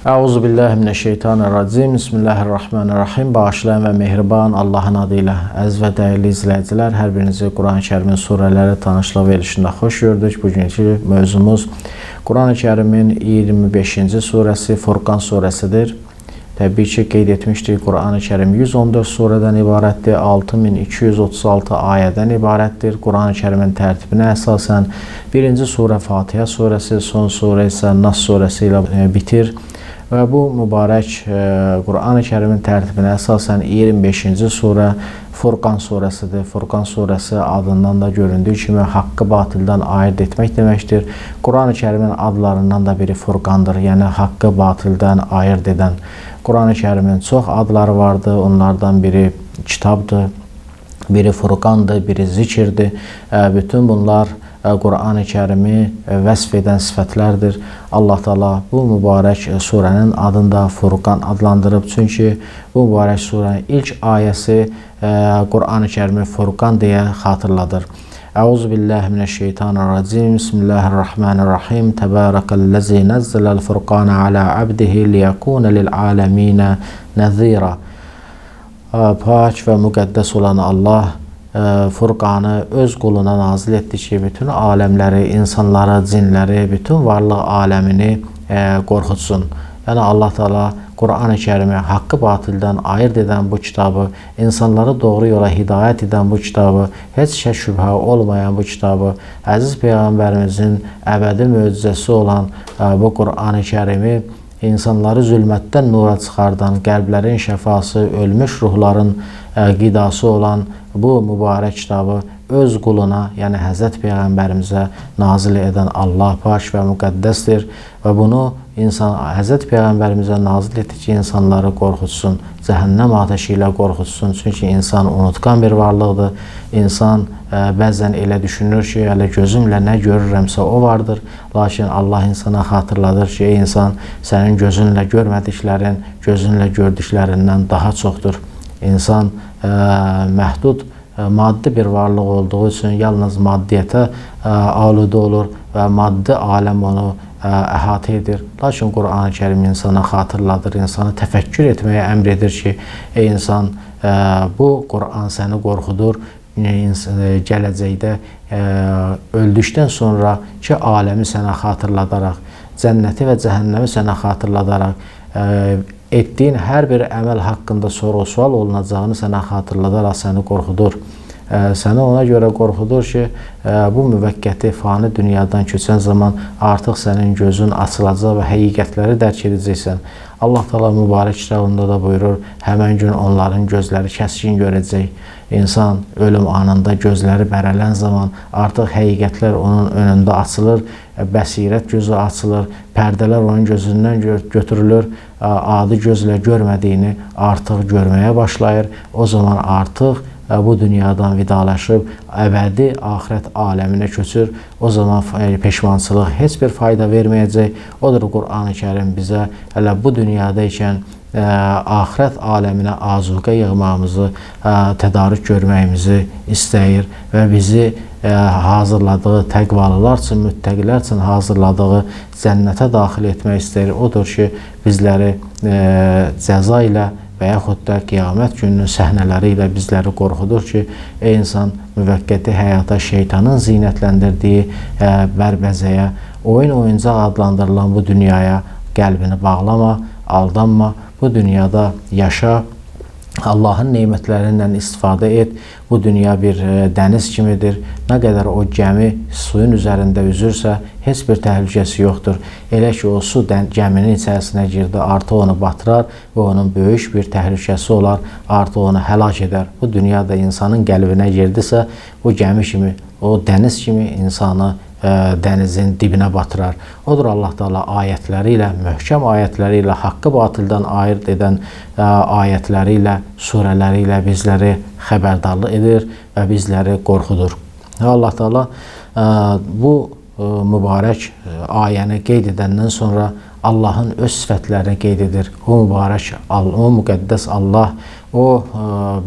Euzu billahi mineşşeytanirracim. Bismillahirrahmanirrahim. Bağışlayan və mehriban Allahın adı ilə. Əziz və dəyərli izləyicilər, hər birinizi Quran-ı Kərimin surələri tanışlıq verilişində xoş gördük. Bugünkü mövzumuz Quran-ı Kərimin 25-ci surəsi Furqan surəsidir. Təbii ki, qeyd etmişdik, Quran-ı Kərim 114 surədən ibarətdir, 6236 ayədən ibarətdir. Quran-ı Kərimin tərtibinə əsasən birinci surə Fatihə surəsi, son surə isə Nas surəsi ilə bitir. Və bu mübarək Quran-ı Kərimin tərtibinə əsasən 25-ci surə Furqan surəsidir. Furqan surəsi adından da göründüyü kimi haqqı batildən ayırd etmək deməkdir. Quran-ı Kərimin adlarından da biri Furqandır, yəni haqqı batildən ayırd edən. Quran-ı Kərimin çox adları vardı. Onlardan biri kitabdır, biri Furqandır, biri zikirdir. Bütün bunlar Quran-ı Kərimi vəsf edən sifətlərdir. Allah Teala bu mübarək surənin adını da Furqan adlandırıb. Çünki bu mübarək surənin ilk ayəsi Quran-ı Kərimi Furqan deyə xatırladır. Euzu billahi mineşşeytanirracim. Bismillahirrahmanirrahim. Təbarakallazi nazzala'l furqana ala abdihi liyekuna lil alamin nəzira. Pak və müqəddəs olan Allah Furqanı öz quluna nazil etdi ki, bütün aləmləri, insanları, cinləri, bütün varlıq aləmini qorxutsun. Yəni Allah Teala Quran-ı Kərimi haqqı batildən ayırd edən bu kitabı, insanları doğru yola hidayət edən bu kitabı, heç şək şübhə olmayan bu kitabı, əziz Peyğəmbərimizin əbədi möcüzəsi olan bu Quran-ı Kərimi insanları zülmətdən nura çıxardan, qəlblərin şəfası, ölmüş ruhların qidası olan bu mübarək kitabı öz quluna, yəni Həzrət Peyğəmbərimizə nazil edən Allah pak və müqəddəsdir və bunu insan Həzrət Peyğəmbərimizə nazil etdi ki, insanları qorxutsun, cəhənnəm atəşi ilə qorxutsun. Çünki insan unutqan bir varlıqdır. İnsan bəzən elə düşünür ki, hələ gözümlə nə görürəmsə o vardır. Lakin Allah insana xatırladır ki, ey insan, sənin gözünlə görmədiklərin, gözünlə gördüklərindən daha çoxdur. İnsan məhdud maddi bir varlıq olduğu üçün yalnız maddiyyətə aludə olur və maddi aləm onu əhatə edir. Lakin Quran-ı Kərim insana xatırladır, insanı təfəkkür etməyə əmr edir ki, ey insan, bu Quran səni qorxudur. Gələcəkdə öldükdən sonraki aləmi sənə xatırladaraq, cənnəti və cəhənnəmi sənə xatırladaraq, etdiyin hər bir əməl haqqında sorğu-sual olunacağını sənə xatırladaraq səni qorxudur. Səni ona görə qorxudur ki, bu müvəqqəti fani dünyadan köçən zaman artıq sənin gözün açılacaq və həqiqətləri dərk edəcəksən. Allah Teala mübarək kitabında da buyurur, həmən gün onların gözləri kəskin görəcək. İnsan ölüm anında gözləri bərələn zaman artıq həqiqətlər onun önündə açılır, bəsirət gözü açılır, pərdələr onun gözündən götürülür, adi gözlə görmədiyini artıq görməyə başlayır. O zaman artıq bu dünyadan vidalaşıb əbədi axirət aləminə köçür. O zaman peşmançılıq heç bir fayda verməyəcək. Odur Quran-ı Kərim bizə hələ bu dünyada ikən axirət aləminə azuqə yığmağımızı, tədarük görməyimizi istəyir və bizi hazırladığı təqvalılar üçün, müttəqilər üçün hazırladığı cənnətə daxil etmək istəyir. Odur ki, bizləri cəza ilə və yaxud da qiyamət gününün səhnələri ilə bizləri qorxudur ki, ey insan, müvəqqəti həyata şeytanın zinətləndirdiyi bərbəzəyə, oyun oyuncaq adlandırılan bu dünyaya qəlbini bağlama, aldanma, bu dünyada yaşa, Allahın nemətlərindən istifadə et. Bu dünya bir dəniz kimidir. Nə qədər o gəmi suyun üzərində üzürsə, heç bir təhlükəsi yoxdur. Elə ki, o su gəminin içərisinə girdi, artıq onu batırar və onun böyük bir təhlükəsi olar, artıq onu həlak edər. Bu dünya da insanın qəlbinə girdisə, bu gəmi kimi, o dəniz kimi insanı dənizin dibinə batırar. Odur Allah Teala ayətləri ilə, möhkəm ayətləri ilə, haqqı batildən ayırd edən ayətləri ilə, surələri ilə bizləri xəbərdarlıq edir və bizləri qorxudur. Allah Teala bu mübarək ayəni qeyd edəndən sonra Allahın öz sifətlərini qeyd edir. O mübarək, o müqəddəs Allah, o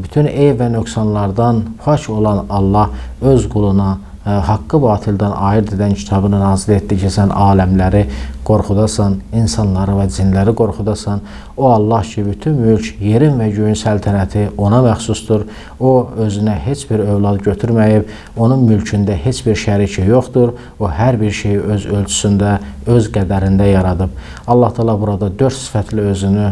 bütün eyb və nöqsanlardan pak olan Allah öz quluna haqqı batildən ayırd edən kitabını nazil etdi ki, sən aləmləri qorxudasan, insanları və cinləri qorxudasan. O Allah ki, bütün mülk, yerin və göyün səltənəti ona məxsusdur. O, özünə heç bir övlad götürməyib, onun mülkündə heç bir şəriki yoxdur. O, hər bir şeyi öz ölçüsündə, öz qədərində yaradıb. Allah Teala burada 4 sifətli özünü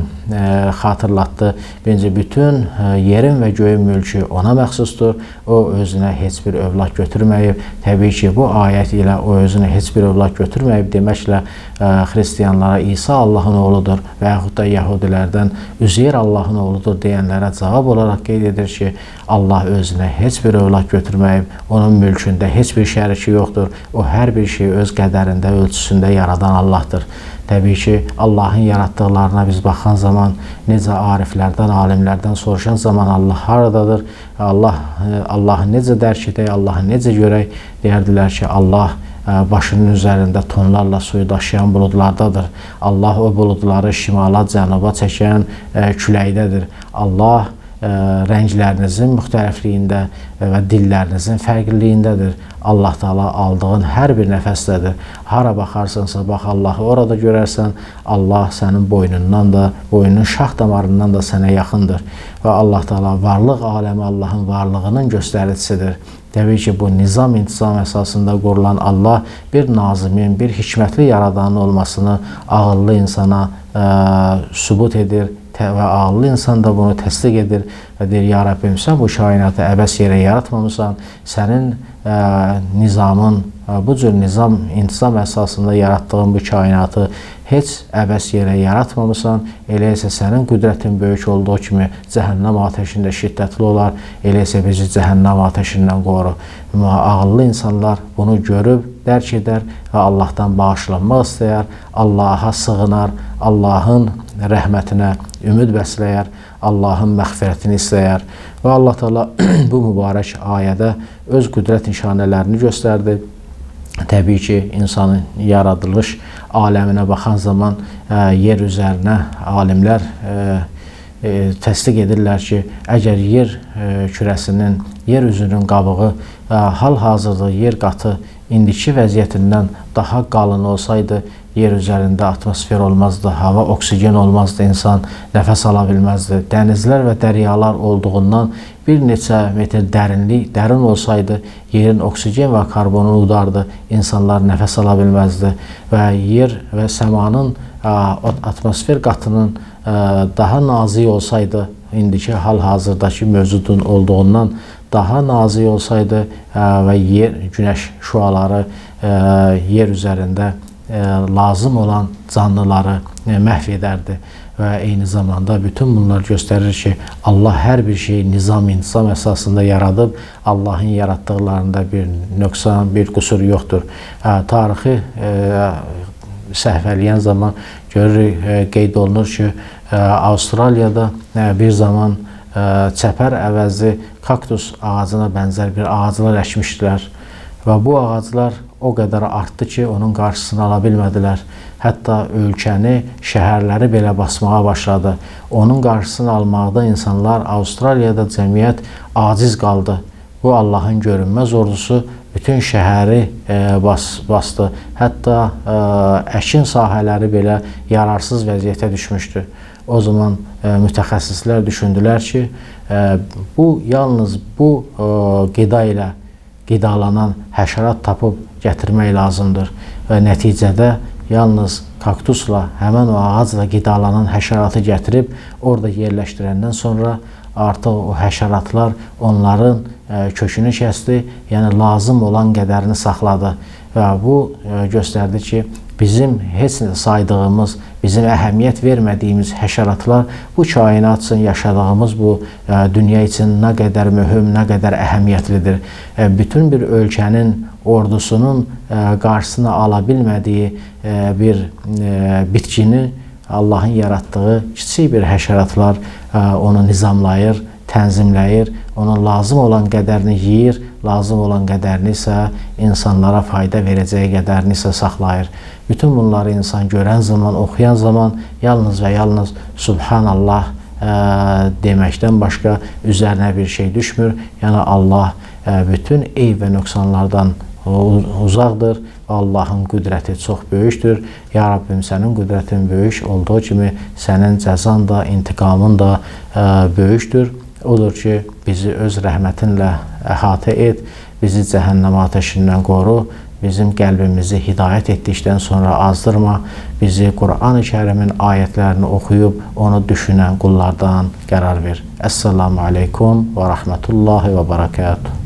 xatırlatdı. Birinci, bütün yerin və göyün mülkü ona məxsusdur. O, özünə heç bir övlad götürməyib. Təbii ki, bu ayət ilə o özünə heç bir övlad götürməyib deməklə xristianlara İsa Allahın oğludur və yaxud da yəhudilərdən Üzeyir Allahın oğludur deyənlərə cavab olaraq qeyd edir ki, Allah özünə heç bir övlad götürməyib, onun mülkündə heç bir şəriki yoxdur. O, hər bir şeyi öz qədərində, ölçüsündə yaradan Allahdır. Təbii ki, Allahın yaratdıqlarına biz baxan zaman, necə ariflərdən, alimlərdən soruşan zaman Allah haradadır, Allahı necə dərk edək, Allahı necə görək, deyərdilər ki, Allah başının üzərində tonlarla suyu daşıyan buludlardadır. Allah o buludları şimala, cənuba çəkən küləkdədir. Allah rənglərinizin müxtəlifliyində və dillərinizin fərqliliyindədir. Allah Teala aldığın hər bir nəfəsdədir. Hara baxarsansa bax, Allahı orada görərsən. Allah sənin boynundan da, boynunun şah damarından da sənə yaxındır. Və Allah Teala varlıq aləmi Allahın varlığının göstəricisidir. Təbii ki, bu nizam intizam əsasında qurulan Allah bir nazimin, bir hikmətli yaradanın olmasını ağıllı insana sübut edir və ağıllı insan da bunu təsdiq edir və deyir, ya Rəbbim, sən bu kainatı əbəs yerə yaratmamışsan, sənin nizamın, bu cür nizam, intizam əsasında yaratdığın bu kainatı heç əbəs yerə yaratmamışsan, elə isə sənin qüdrətin böyük olduğu kimi cəhənnəm atəşində şiddətli olar, elə isə bizi cəhənnəm atəşindən qoru. Ağıllı insanlar bunu görüb, dərk edər və Allahdan bağışlanmaq istəyər, Allaha sığınar, Allahın rəhmətinə ümid bəsləyər, Allahın məğfirətini istəyər. Və Allah Teala bu mübarək ayədə öz qüdrət nişanələrini göstərdi. Təbii ki, insanın yaradılış aləminə baxan zaman yer üzərinə alimlər təsdiq edirlər ki, əgər yer kürəsinin, yer üzünün qabığı hal-hazırda yer qatı indiki vəziyyətindən daha qalın olsaydı, yer üzərində atmosfer olmazdı, hava, oksigen olmazdı, insan nəfəs ala bilməzdi. Dənizlər və dəryalar olduğundan bir neçə metr dərinlik, dərin olsaydı, yerin oksigen və karbonu udardı, insanlar nəfəs ala bilməzdi və yer və səmanın atmosfer qatının daha nazik olsaydı, indiki hal-hazırdakı mövcudun olduğundan daha nazik olsaydı və yer, günəş şüaları yer üzərində lazım olan canlıları məhv edərdi və eyni zamanda bütün bunlar göstərir ki, Allah hər bir şeyi nizam, intizam əsasında yaradıb, Allahın yaratdıqlarında bir nöqsan, bir qüsur yoxdur. Tarixi səhvələyən zaman görürük, qeyd olunur ki, Avstraliyada bir zaman çəpər əvəzi kaktus ağacına bənzər bir ağaclar əkmişdilər və bu ağaclar o qədər artdı ki, onun qarşısını ala bilmədilər. Hətta ölkəni, şəhərləri belə basmağa başladı. Onun qarşısını almaqda insanlar Avstraliyada cəmiyyət aciz qaldı. Bu Allahın görünməz ordusu bütün şəhəri bastı. Hətta əkin sahələri belə yararsız vəziyyətə düşmüşdü. O zaman mütəxəssislər düşündülər ki, bu yalnız bu qida ilə qidalanan həşərat tapıb gətirmək lazımdır və nəticədə yalnız kaktusla, həmən o ağacla qidalanan həşəratı gətirib orada yerləşdirəndən sonra artıq o həşəratlar onların kökünü kəsdi, yəni lazım olan qədərini saxladı və bu göstərdi ki, bizim heç saydığımız, bizim əhəmiyyət vermədiyimiz həşəratlar bu kainat üçün, yaşadığımız bu dünya üçün nə qədər mühüm, nə qədər əhəmiyyətlidir. Bütün bir ölkənin ordusunun qarşısını ala bilmədiyi bir bitkini Allahın yaratdığı kiçik bir həşəratlar onu nizamlayır, tənzimləyir, onun lazım olan qədərini yeyir, lazım olan qədərini isə insanlara fayda verəcəyi qədərini isə saxlayır. Bütün bunları insan görən zaman, oxuyan zaman yalnız və yalnız Subhanallah deməkdən başqa üzərinə bir şey düşmür. Yəni Allah bütün eyb və nöqsanlardan uzaqdır və Allahın qüdrəti çox böyükdür. Ya Rabbim, sənin qüdrətin böyük olduğu kimi sənin cəzan da, intiqamın da böyükdür. Odur ki, bizi öz rəhmətinlə əhatə et, bizi cəhənnəm atəşindən qoru, bizim qəlbimizi hidayət etdikdən sonra azdırma, bizi Qur'an-ı Kərimin ayətlərini oxuyub onu düşünən qullardan qərar ver. Əssalamu aleykum və rəhmətullahi və barakatuh.